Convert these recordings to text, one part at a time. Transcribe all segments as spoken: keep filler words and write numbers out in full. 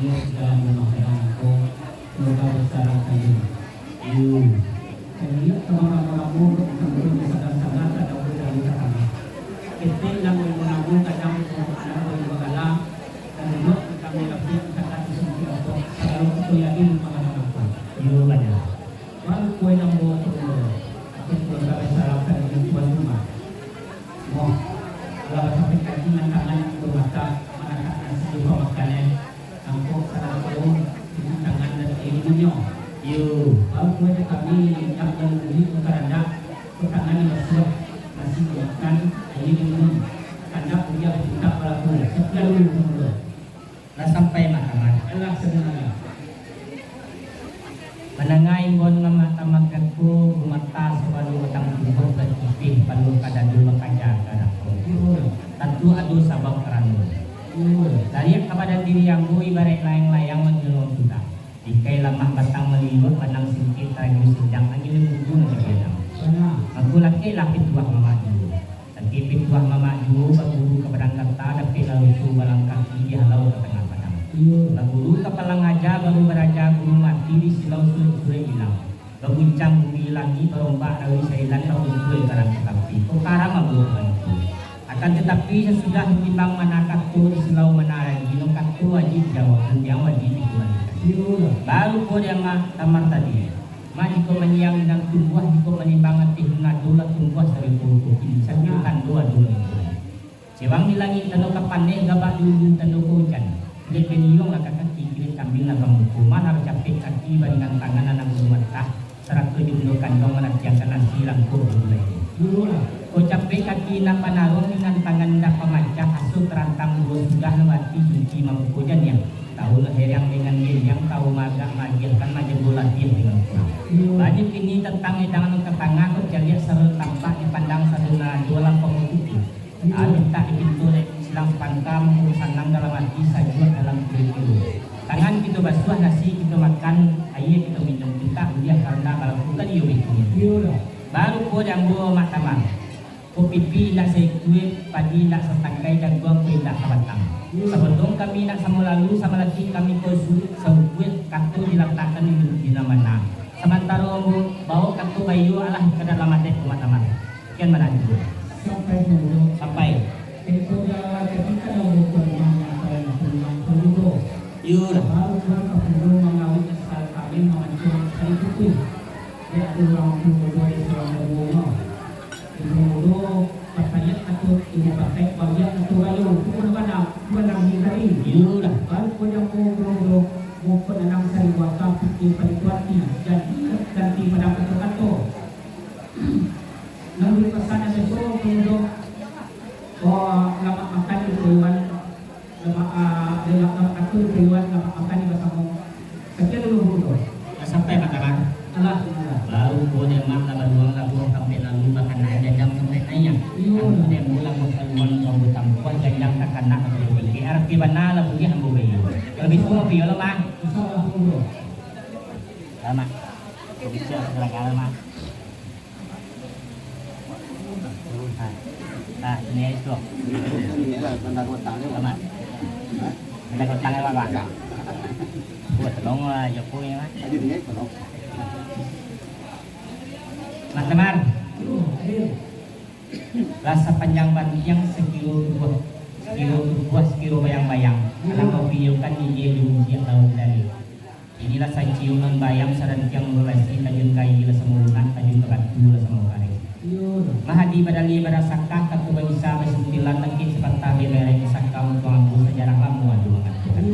Dalam rumah gadang ko, keluarga besar kami. Iyo. Kami liek ka maramo-ramo, untuak sadang-sadang, sadang dalam rumah tangga. Ketek nan namo-namo gadang ko, anak buah bagala, dan buek kami rapiak, angkat di sungkuik lapok, sagalo kito yakin rumah gadang ko. Iyo, bana. Baru kue nan bawa turun, aku keluarga besar akan dengan tuan rumah. Moh, alah basapek kaki nan tangan di rumah, manakak nasi di rumah makan, eh. Angkok salah tahu, cuci tangan dan aia minumnyo. Iyo, baru kue dek kami, indak lalu buli ka karandak, ko tangan dibasuah, nasi dimakan, aia diminum. Kandak buliah batintak balaku. Sakian dulu, Tuan Guru. Lah sampai, Mak Tamar? Alah, sabananyo. Mandanga imbauan Mak Tamar ko, gumata sabalun batang tumbuah, batipih paluah ka dado, bakaja ka dapua. Tantu ado sabab karano. Tariak ka badan diri ambo ibaraik layang-layang manjolong sudah. Dikai lamak batang maliuak, banang singkik taraju sijak, angin nan munggu nan dibiadang. Mako, lakeklah pituah mamak juo. Lakek pituah mamak juo, baguru ka padang gata, dapek lalusu balang kaki, dihalau ka tangah padang. Baguru ka palang aja, baru baraja guru mati, disilau surek-surek ilang. Baguncang bumi langik, barombak rawi sailan, bakumpua karang ka tapi. Ko karang abuah bangku. Akan tatapi, sasudah ditimbang mana kato, disilau mana ragi, nan kato aji dijawab, rundiang aji dikualikan. Baru ko dek Mak Tamar tadi. Mak, jikok manyiang nan tumbuah, jikok manimbang ateh nan ado, lah tumbuah sarupo kopi, sakian tando ado minggu. Cewang di langik tando ka paneh, gabak di ulu tando ka ujan. Kilek baliuang lah ka kaki, kilek kambing lah ka muko, malah bacapek kaki baringan tangan, anak buah matah, sarato jo bundo kanduang manantiangkan nasi langkok di gulai. Ko capek kaki indak panaruang, ringan tangan indak pamacah, aso tarantang duo sudah, nan mati suci mamuko janiah. Tahu lah herang dengan geliang, tahu maagak maagiahkan, majago latiah dengan kurang. Banyak kini tantang edang nan ka tangah, ko caliak saro tampak, dipandang sado nan ado, lah pamutuki. Abih tak dipinto dek silang sapanta, mangko sanang dalam ati, sajuak dalam kiro-kiro. Tangan kito basuah, nasi kito makan, aia kito minum, pintak buliah karano balaku tadi, yo, batua. Baru ko dek ambo, Mak Tamar. Ko pipi indak saikua, padi indak satangkai, jaguang ko indak sabatang. Sapotong kami indak samo lalu, samalaki kami ko su-, saukua, kato dilatakkan di, di nan bana. Samantaro ambo baok kato baiyo, alah ka dalam adek, Mak Tamar. Kian bana juo. Sampai dulu. Sampai. Itu dah ketika ambo ke rumah yang paling senang dulu. Iyo lah. Baru pulang ka pulo mangawik asal kami mamancuang sari putih. Dek urang tu mudo di Surabaya. Ibu mudo, patayat atau ibu patek, baliak atau bayo, tu pun bana, tu bana mingkari. Iyo lah. Baru ko jambo mudo, muko nanam sari buah, putih paliku ati, jadi ganti padang kato-kato. Nan buliah pasan nan beso, mudo, oh, lamak makan di Taiwan. Lamak, ah, lamak, lamak atur di Taiwan, lamak makan di basamo. Sakian dulu, Guru. Lah sampai, Mak Tamar? Alah, alah. Baru ko dek Mak lah baruang, lah buang sampai lalu, bakanaan janjang sampai naiak. Iyo. Ambo dek Ambo lah buang kaluan, ambo tampuah janjang takanak ambo tinggi. Arati bana lah buliah ambo baiyo. Kalau bisuak ambo baiyo lah, Mak. Insyaallah, Guru. Lah, Mak. Kalau bisuak, silakan lah, Mak. Nah, nah, ini itu. Tanda kotang dia. Sama. Tanda kotang dia, Pak. Buat tolong lah, Jokowi, Pak. Mas Tamar. Lah sapanjang bantiang sakiro tubuah, sakiro tubuah, sakiro bayang-bayang. Alah kau piyokan ije di ujiak lawan dari. Inilah sacium nan bayam, sarantiang murasi, tajun ka aia lah samo lunak, tajun ka batu lah samo kareh. Mahadi badalih badasakah, kato babisa basintilan, lakek sapatah babarek, saka untuang ambo sajarah lamo ado mangatokan.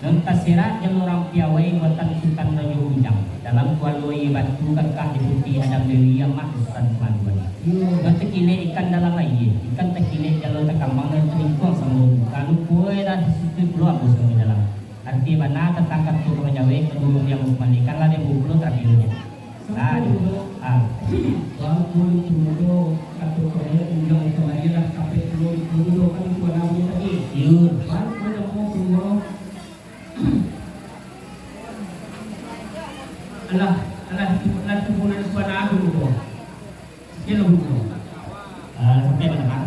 Nan taserak jalua urang piawai, buatan Sutan Rajo Bujang. Dalam kualo aia batu, kakah di putih Adam Dewi, amak Sutan Samaduan. Nan takilek ikan dalam aia, ikan takilek jalua takambang, nan tabingkuang samo buka, lupo lah di situ pulo ambo samo dalam. Arti bana tantang kato ka manjawek, ka dulu yang mambalikan lah dek bubulo tarakhir. Nah, ah. Walaupun itu mudo, kato ka manjawek, undang ka manjawek lah, sampai dulu itu mudo, kan itu anak mudo tadi. Iyo. Baru ko dek ambo, alah, alah, itu, alah, itu mudo, itu anak mudo. Iyo, Guru. Ah, sampai bana, Mak?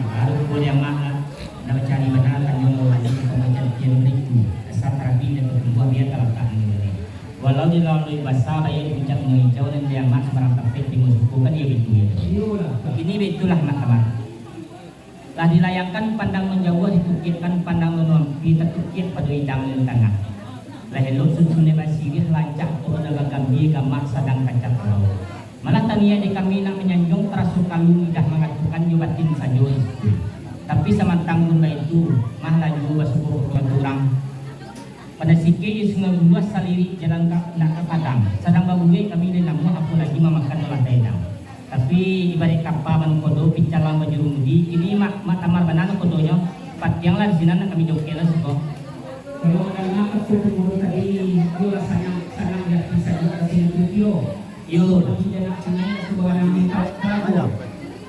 Baru ko dek Mak lah. Ndak bacari bana, tanyo urang lain, pambaca kian baritu. Dasar Walau dilalui basa, baiak diucap mangijau, nan diamak sambarang tampek timbua suko, kan iyo baitu, yo? Iyolah. Kini baitulah, Mak Tamar. Lah dilayangkan pandang manjauah, ditukiakkan pandang manuampi, tatukiak pado idang nan tangah. Lah elok susunnyo basiriah, rancak turun nan bagambia, gamak sadang kancak balau. Malah taniaik dek kami nak manyanjuang, taraso kalu lidah mangatokan, jo batin sajo. Tapi samantang pun baitu, mah laju basyukur ka Tuhan. Pado sikik jo Sungai Buluah, salirik jalan ka, nak ka Padang. Sadang baburuak kami lai namuah, apo lagi mamakan nan lah taedang. Tapi ibaraik kapa manokodo, picalang bajurumudi, kini Mak, Mak Tamar bana nokodonyo, patianglah di sinan, nak kami jokeklah siko. Kalau mandanga kato pemuda tadi, iyolah sanang, sanang di ati sajo, rasonyo tu, iyo. Yo. Tapi jan nak sanang, nak subaranang mintak kato.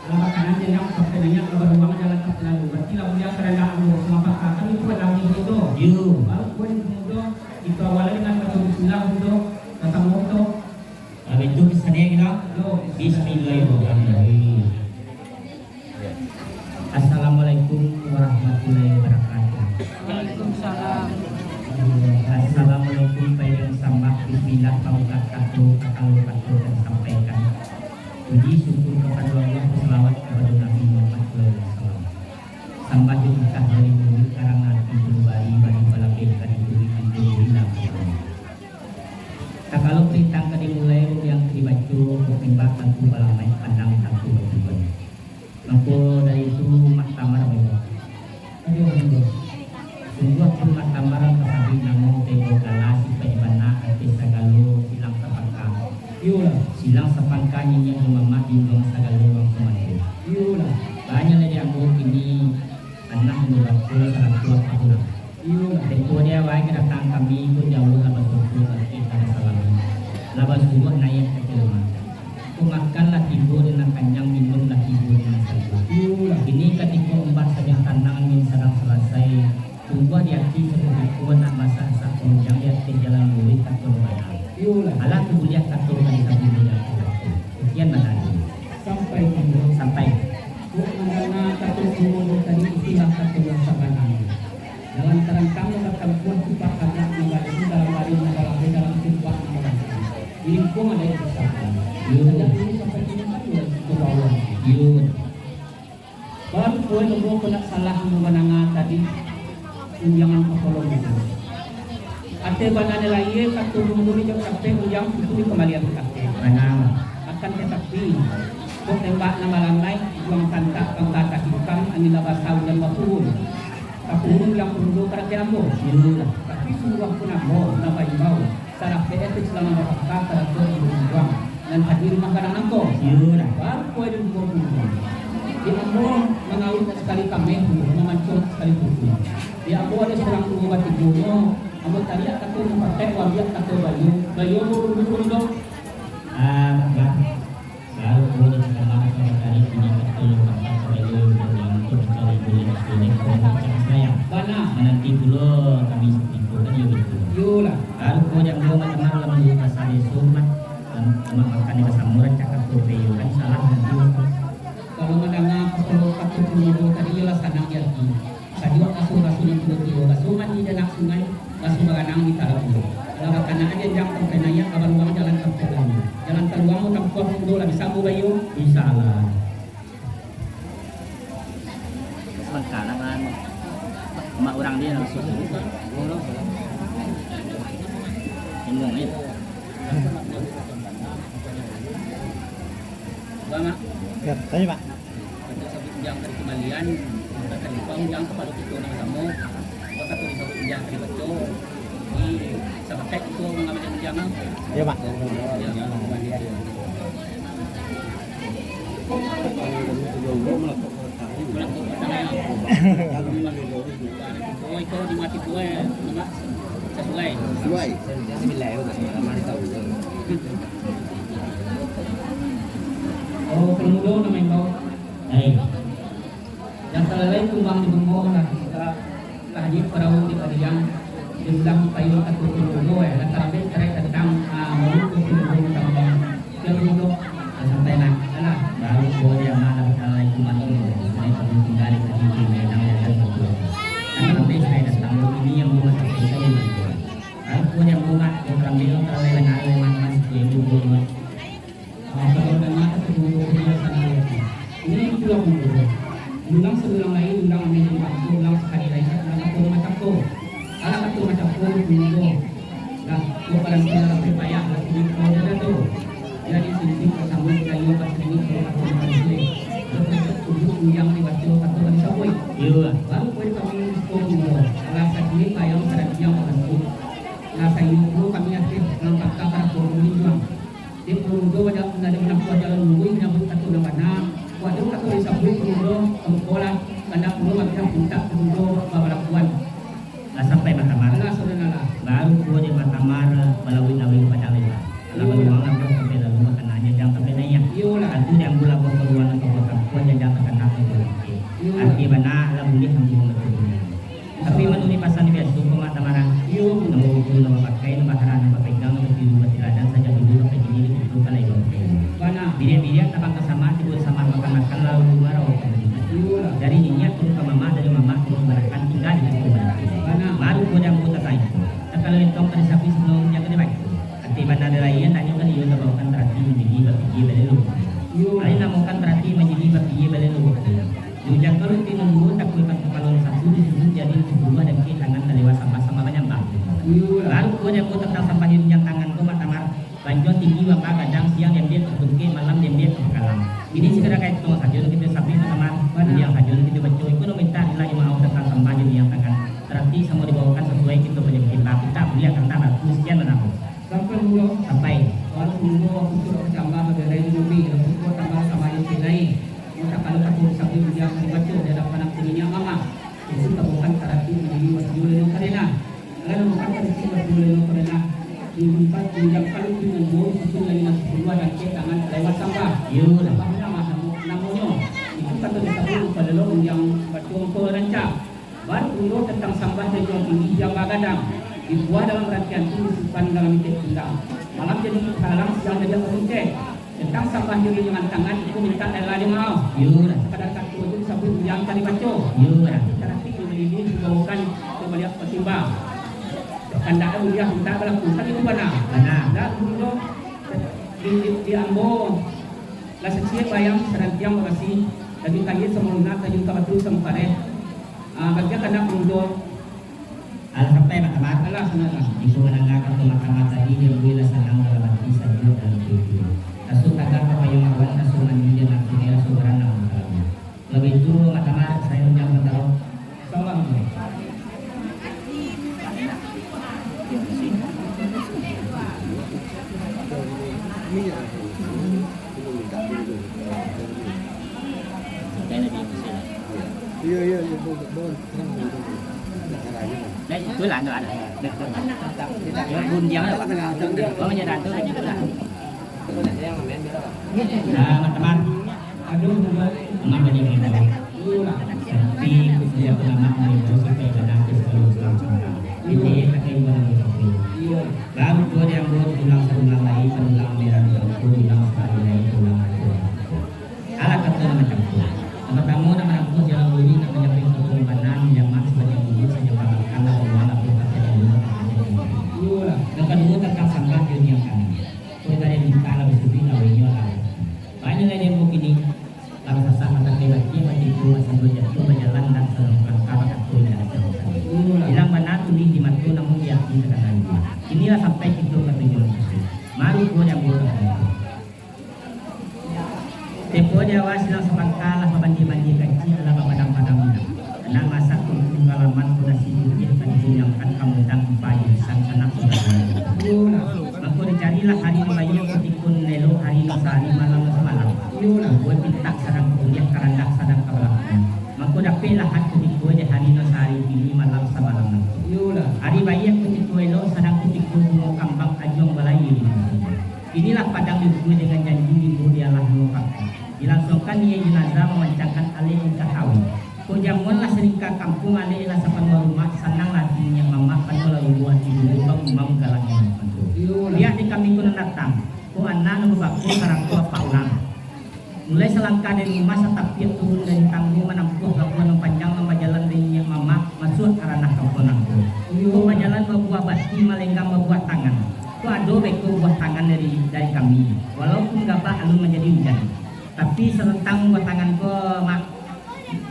Alah bakanan jan nak sampai nanya, kabar urang jalan tak selalu. Berarti lah mulia karandak ambo, sumapakakan itu adalah ambo itu. Yo. Baru pun pemuda, itu awalnya dengan baca bismillah, pemuda, kata moto. Kalau itu, pesannya kita. Yo. Bismillahirrahmanirrahim. Assalamualaikum warahmatullahi wabarakatuh. Waalaikumsalam. Assalamualaikum, pairing sambah, bismillah, pambuka kato, kakalo kato nan sampaikan. Puji syukur kapado Allah, salawat kapado Nabi Muhammad sallallahu alaihi wasallam. Sambah jo tingkah dari murid, karang ati pun bari, bari balabeh ka dituruik, dituruik hilang. Kakalo tantang ka dimulai, rundiang ka dibaco, kok tembak tantu balamaik, pandang tantu batujuan. Mangko dari itu, Mak Tamar baitu. Aduh, aduh. Sungguah pun Mak Tamar, tasabik namo, tengok gala, sipaik bana, ateh sagalo, silang sapangka. Iyolah. Silang sapangka, nyinyek jo mamak, diundang sagalo urang pambantu. Iyolah. Banyak lai di ambo kini, tanah jo batu, sarato apo pulang. Iyolah. Tempo di awal kedatangan kami, pun jauah lah basumpah, bangkik lah basalam. Lah basuruah naiak ka jalma. Kok makan lah tibo di nan kanyang, minum lah tibo di nan sago. Iyolah. Kini katiko ombak sadang tanang, angin sadang salasai, tumbuah di ati sabuah biko, nak masak-masak panjang di ateh jalan luruih, kato bana. Iyolah. Alah tu buliah kato ka disambung buliah kato. Sekian bana. Sampai tibo. Sampai. Kok mandanga kato si Modo tadi, itulah kato nan sabananyo. Dalam tarantang nan batampuah, tupak tagak nan baisi, dalam baring nan balapeh, dalam tupak nan balantang. Di lingkuang adaik pusako. Yo. Sajak dulu sampai kini kan yo di situ bawah. Yo. Baru pulo ambo ko ndak salah ambo mandanga tadi, unjangan pakolom itu. Ateh bana ni lai, kato dulu ni jauah capek, unjang itu dikambalian ka ateh. Bana. Akan tatapi, kok tembak nan balangai, juang tantak, pangka tatikam, angin lah basa, ujan bapuhun. Bapuhun unjang pun ambo ka ateh ambo. Iyolah. Tapi sungguah pun ambo nan baimbau, sadang P S selama bapangka, sarato di rumah juang. Nan hadir makanan angko. Iyolah. Baru kue dan buah buah. Di ambo mangawin sakali kameh, mamancuang sakali putu. Di ambo ado surang duo batigonyo, ambo tariak kato nan patek, wambiak kato bayo, bayo ambo dulu dulu dong. Ah, bah. Baru kue dan kamar sama tadi punya kato nan patek, bayo dan yang tu mencari dunia dunia kau macam sayang. Bana. Menanti pulo kami seperti itu kan, yo betul. Iyolah. Baru kue dan ambo macam malam di pasar esok, Mat. Lam-, lamak makan di basamo, rancak kato peyo, kan salah nanti. Kalau mandanga kato, kato pemudo tadi, iyolah sanang di ati. Sajuak raso-rasonyo tibo-tibo, raso mandi di anak sungai, raso baranang di talau pulo. Alah bakanak aja jang sampai naiak, kabar urang jalan sampai lalu. Jalan kaluang tampuah pulo lah, bisa ambo bayo? Bisa lah. Sabanta lah, kan. Mak urang dia langsung. Tengok, eh. Bang, Mak. Ya, tanya, Mak. Untuk sabut unjang ka dikambalian, ka talipang unjang kapado kito nan samo. Bakato di sabut unjang ka dibaco. Di sabakai kito mangambalian unjang, Mak. Ya, Mak. Ya, Mak. Oh, pemudo nan maimbau. Hai. Yang salalai kumbang di bungo lah, lah di parau di padiang, di bilang payung takut pemudo, eh, lah tarabek tarai tantang, ah, malu ke pemudo tambang. Jan dulu, jan sampai nak. Alah, baru ko dia malam kalau itu mati. Saya perlu tinggal di sini, di Medan, dan betul. Kan sampai saya datang ini yang rumah sakit saya betul. Baru ko dia rumah, yang Ambil talalai bana, lai mano masih kuih bubur. Ah, kalau danga ka tunggu kuih sana lagi. Ini pulang bubur. Ulang sadulang lai, ulang ambil di bangku, ulang sakali lai, ulang kato macam tu. Alah kato macam tu, bubur. Dah, tu paranti lah, tapi payah lah, sini kalau dia dah tu. Jadi, sini pertama kita yang pas ini, kalau kato macam tu. Terus, untuk yang dibaca kato kan sabuik. Iyo lah. Baru kuih kami, bubur. Alah, sakali payah, paranti yang paranti. Nah, sainggo pulo kami ateh nan baka para pangulu juo. Di pangulu banyak nan ado manampuah jalan luruih manyabuik kato nan bana, kok ado kato disabuik pangulu, ambo lah, kandak pulo bagian puntak pangulu babalakuan. Lah sampai Matamar. Alah, sudah lah. Baru pulo di Matamar, balawik-lawik padang lebar. Alah, iyo, baluang lah, sampai lalu makananyo jang sampai naiak. Iyo lah. Tantu di ambo labuah karuan nan kabuah tampuah, jang-jang takana kabuah. Iyo. Arti bana lah buliah ambo baturun. Tapi manuruik pasan biaso ko, Mak Tamara. Iyo. Namo buku, namo pakai, namo baharap, namo bapegang, namo batiru, batiladan, sajak dulu sampai kini dikumpulkan lagi bapakai. Bana. Biriak-biriak tabang ka samah, tibo samah makan-makan, lalu marau ka balikan. Iyo lah. Dari niniak turun ka mamak, dari mamak turun ka barakan, tingga di situ barakan. Bana. Baru ko di ambo tataik. Sakalo entong ka disabuik, sabalun rundiang ka dibaco. Ati bana di laia, andaknyo kan iyo tabaokan tarati, manjadi bapikia balelo. Iyo. Ari namokan tarati, manjadi bapikia balelo. Di ujuang kaluti nan duo, takuikan kapalo nan satu, disusun jadi nan sapuluah, dangkek tangan talewat sambah, sambah manyambah. Iyo lah. Baru ko di ambo tantang sambah di rundiang tangan ko, Mak Tamar. Banjuang tinggi, bangka gadang, siang diambiak ka tungkek, malam diambiak ka pakalam. Kini sakadar kato sajo nan kito sabuik, Mak Tamar. Bana. Rundiang sajo nan kito baco, iko nan mintak dilah jo maoh tantang sambah di rundiang tangan. Tarati samo dibaokan sasuai kito punyo katimbang. Kito buliah tantang ratu sakian bana ko. Sampai pulo. Sampai. Baru pulo waktu tu kacambah bagerai di bumi, lalu ko tambah sambah di lai. Maka kalau kato disabuik rundiang dibaco di hadapan angku niniak mamak, itu tabukan tarati manjadi wasiyo leno karena. Kalau bukan tarati wasiyo leno karena, di empat rundiang kaluti nan duo, susun lagi nan sapuluah, dangkek tangan talewat sambah. Iyo lah. Sambah nama namonyo. Itu kato disabuik rupa lelo rundiang baco angko rancak. Baru pulo tantang sambah di ujuang tinggi jamba gadang, dibuah dalam rantian tu, disimpan dalam itik pinggang. Malam jadi halang, siang jadi pangungkek. Tantang sambah di rundiang tangan, iko mintak rila jo maoh. Iyo lah. Sakadar kato tu disabuik rundiang ka dibaco. Iyo lah. Tapi tarati jo baliliah dibaokan ka baliak batimbang. Kandak buliah mintak balaku, kan itu bana. Bana. Dak pulo di, di, di ambo lah saciek bayang, sarantiang babasi, daging kayia samo lunak, tajun ka batu samo kareh. Ah, bagian kandak mudo. Alah sampai, Mak Tamar? Alah, sanang lah. Iko mandanga kato Mak Tamar tadi, diambuih lah sanang dalam ati, sajuak dalam tubuah. Raso tagar ka payuang awan, raso mandi di anak sungai, raso baranang di talago. Kalau baitu, Mak Tamar, sayo undiang ka taro. Salam. Iyo, iyo, iyo, bon, bon. Nah, itulah, itulah. Nah, itulah. Dia bundiang lah, Pak. Oh, menyerah tu, dah. Nah, teman-teman. Aduh, aduh. Aman banyak yang tahu. Tapi, dia pernah nak main tu sampai ke Nangkis kalau pulang cinta. Jadi, tak kayak gimana gitu. Baru tu dia buat tulang-tulang lain, tulang merah di kampung, tulang sekali lain, tulang aku. Alah kato nan macam tu. Nan partamo, nak manampuah jalan luruih, nak manyabuik kato nan bana, manjamak sabanyak bubur, sajampang makan, lah babuang, lah babuang, lah babuang. Nan kaduo, tantang sambah di rundiang kami. Kok dari bintang lah basuduik, lah inyo lah. Banyak lah dia kini. Lah basasak mata kai bacia, batipu, basandua jatuah, bajalan, dan sadang langkah, bakato indak ado. Bilang bana tulih di mato, namun di ati takana jua. Kini lah sampai kito ka tujuan kito. Mari ko di ambo ka kito. Tempo di awal silang sapangka lah babandi-bandi kaciak, lah bapadang-padang minang. Nak masak tungku ka laman, ko nasi putiah ka dikunyangkan, ka mundang bayi sang sanak sudah. Mako dicarilah hari nan baiak, kutiko nan elok, hari nan sahari, malam nan samalam. Buek pintak sadang ka kuliah, karandak sadang ka balakun. Mako dapeklah kutiko di hari nan sahari kini, malam samalam nanti. Hari baiak kutiko elok, sadang kutiko bungo kambang ajuang balayia di dusun. Inilah padang dibubuih dengan janji, rimbo dialah namo pakai. Dilangsuangkan niaik jenazah, mamancangkan alek di katawi. Kok jamuan lah saringka kampuang, alek lah sapanuah rumah, sanang lah ati niniak mamak, panuah lah lubua ati bulu, bak umam galaknyo makan tu. Biak di kami ko nan datang, ko anak nan babako sarato apak urang. Mulai salangkah dari rumah, satapiak turun dari tanggo, manampuah kabuah nan panjang, nan bajalan dari niniak mamak, masuak ka ranah kampuang nangko. Ko bajalan babuah bati, malenggang babuah tangan. Ado beko buah tangan dari, dari kami, walaupun gabak alun manjadi ujan, tapi sarantang buah tangan ko, Mak,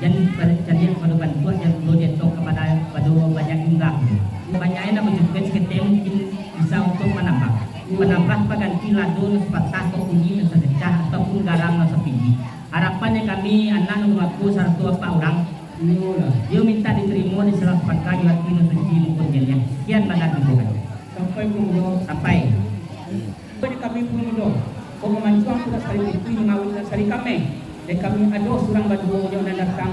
jan, jan liek pado bantuak, jan pulo dietong kapado, pado banyak jumlah. Banyak nan bacukuik saketek mungkin bisa untuak manambah, manambah paganti lado nan sapatah, atau kunyi nan sapecah, ataupun galang nan sapigi. Harapan dari kami, anak nan bako sarato ampek urang, iyo mintak ditarimo di salah pangka jo ati nan suci mangkonyo. Sakian bana di Tuhan. Sampai Purwodo. Sampai. Sampai di kami Purwodo. Kok mamancuang tu nak sari putih, mangawin nak sari kameh. Dek kami ado surang baduo nyo nan datang,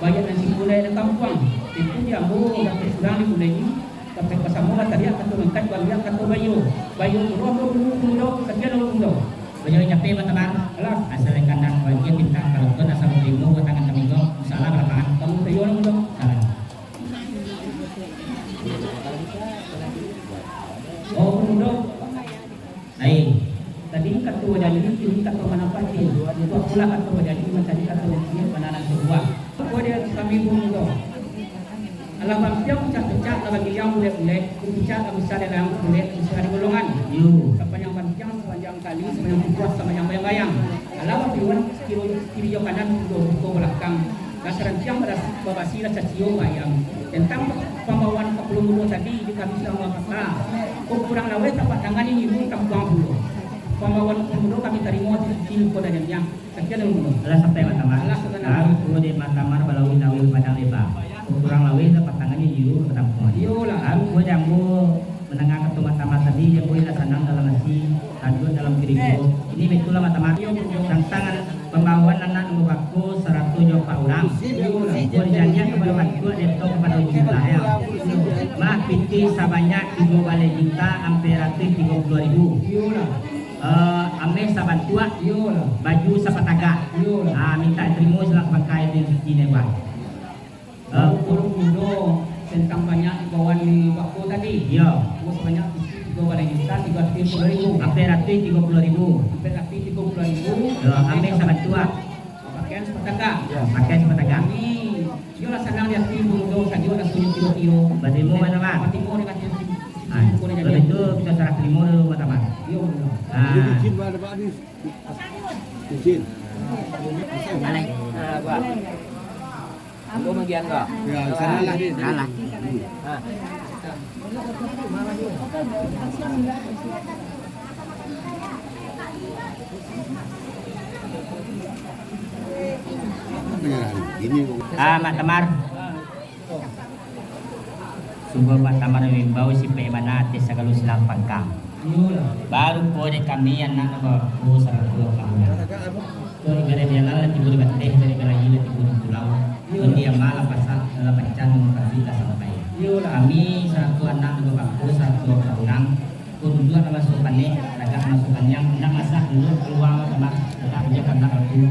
banyak nan simpulai dari kampuang. Itu di ambo dapek surang di Bulai. Sampai basamo batariak kato mangkat, baliak kato bayo. Bayo pulo ambo dulu Purwodo, sakian dulu Purwodo. Bajalan capek, Mak Tamar. Alah. Asal kandang bagian bintang, kalau tuan asal tarimo buah tangan kami ko, insyaallah balapangan. Kamu sayo lah, Purwodo. Salam. Oh, Purwodo. Ai. Tadi kato bajanji, kini kato manapati. Untuak pulo kato bajanji, mancari kato bajanji, bana nan sabuah. Apo dia kami Purwodo? Alah bampiang picak-picak, lah bagiliang bulek-bulek, picak lah bisa di layang bulek, bisa di golongan. Yo. Sapanjang bampiang, sapanjang kali, sapanjang pukuah, sapanjang bayang-bayang. Alah bapiwan kiri, kiri jo kanan, buko, buko balakang. Lah saranciang babasi, babasi lah caciyo bayang. Tantang pambawaan ka Pulau Mudo tadi, di kami sudah mapaksa. Kok kurang laweh tapak tangan ini, ibu tampuang pulo. Pambawaan ka Pulau Mudo kami tarimo, di sini ko dan yang Sakian dulu. Alah sampai Mak Tamar. Alah, sudah. Baru pulo dek Mak Tamar balawih-lawih padang leba. Kurang lawih lah patangannyo iyo ka tampuang. Iyolah. Baru pulo dek ambo mandanga kato Mak Tamar tadi, ambo lah sanang dalam ati, tajuak dalam kiri ko. Ini baitulah Mak Tamar. Iyo, betul. Tantang pambawaan anak nan bako sarato jo ampek urang. Iyolah. Ko dijanjian kapado bantuak dietong kapado jumlah, yo. Mah pitih sabanyak tigo baleh juta ampek ratuih tigo puluah ribu. Iyolah. Eh, ameh sabantuak, iyolah, baju sapatagak. Iyolah. Ah, mintak tarimo salah pangka di sini, Bang. Eh, kalau kudo tantang banyak imbauan di bako tadi. Iyo. Kudo sabanyak tigo baleh juta tigo ratuih tigo puluah ribu. Ampek ratuih tigo puluah ribu. Ampek ratuih tigo puluah ribu. Yo, ameh sabantuak. Pakaian sapatagak. Yo, pakaian sapatagak. Kami, iyolah sanang di ati, Purwodo sajo lah sunyo tiyo-tiyo. Batimo, Mak Tamar. Batimo dengan tiyo-tiyo. Ah, kalau itu kita serah tarimo dulu, Mak Tamar. Iyo, Purwodo. Ah. Jadi, cincin mana, Pak Adis? Cincin. Alai. Ah, buah. Ambo magian ko. Ya, sana lah. Salah. Ha. Ah, Mak Tamar. Sungguah Mak Tamar maimbau sipaik bana ateh sagalo silang pangka. Baru pulo dek kami anak nan bako sarato ampek urang. Ko ibarat jalan lah tibo di bateh, ibarat garaji lah tibo di pulau. Ko di ama lah pasak, lah pacah, nan kami lah sampai. Kami sarato anak nan bako sarato ampek urang. Ko duduak lah basuo panek, tagak basuo paniang, indak masak dulu kalua, Mak Tamar, indak punya kandak aku.